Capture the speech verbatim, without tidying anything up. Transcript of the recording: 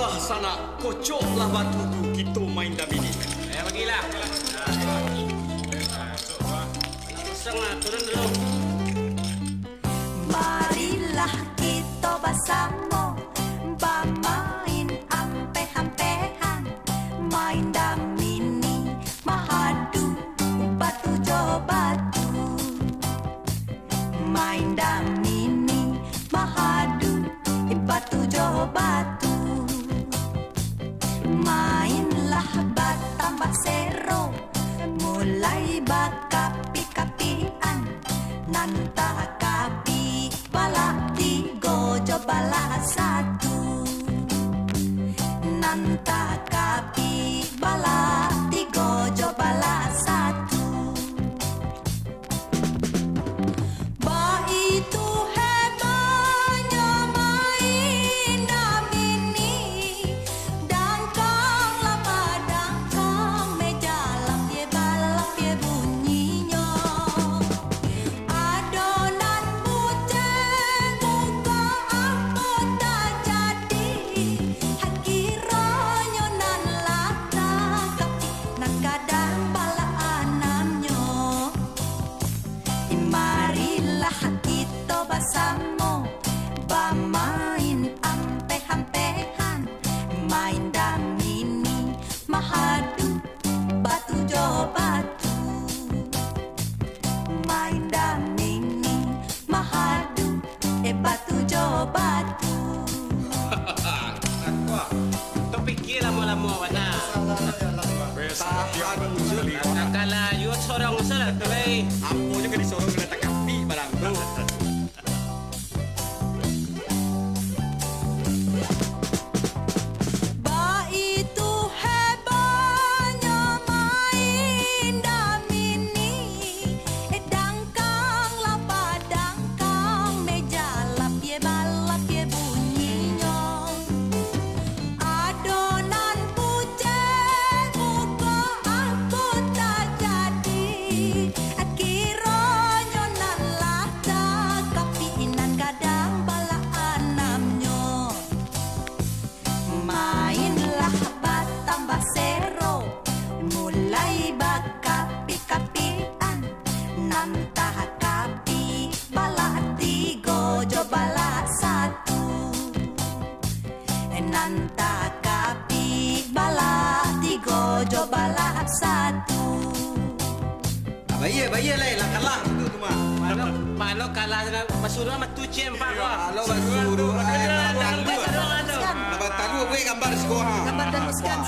Lah sanak, kocoklah batu tu, kito main damini. Eh, bagilah. Kosong lah, turun dulu. Marilah kito basamo bamain ampeh-ampehan, main damini mahadu batu jo batu. Main damini mahadu batu jo batu. Mainlah batambah sero, mulai bakapi-kapian, nan takapi balak tigo jo balak satu. Nan takapi balak tigo jo balak satu. Baitu hebatnyo main damini, dangkang lah badangkang, meja lapie balapie bunyinyo. Ado nan bucek, muko ambo tajadi, hakironyo nan lah takapi, nan gadang balak anamnyo. Marilah kito basamo bamain ampeh-ampehan, main damini mahadu batu jo batu. Main damini mahadu, eh, batu jo batu. Wah, tapikia lamo-lamo bana. Tahan, Jun. Katakanlah, yo sorong salah tu, eh. Ambo juo disorong kena takapi barang tu. Baitu hebatnyo main damini, dangkang lah badangkang, meja lapie balapie bunyinyo. Ado nan pucek, muko angku tajadi, kironyo nan lah takapi, nan gadang balak anamnyo. Mainlah batambah sero, mulai bakapi-kapian, nan takapi balak tigo jo balak satu. Nan takapi balak tigo jo balak satu. Ah, bayia, bayia lai, lah kalah tu, tu mah. Palo, palo kalah dengan basuruah mah tu cem, Pak, wah. Palo basuruah, eh, kalah tu. Lah batalu, buek gambar siko, ha. Gambar dan sekian.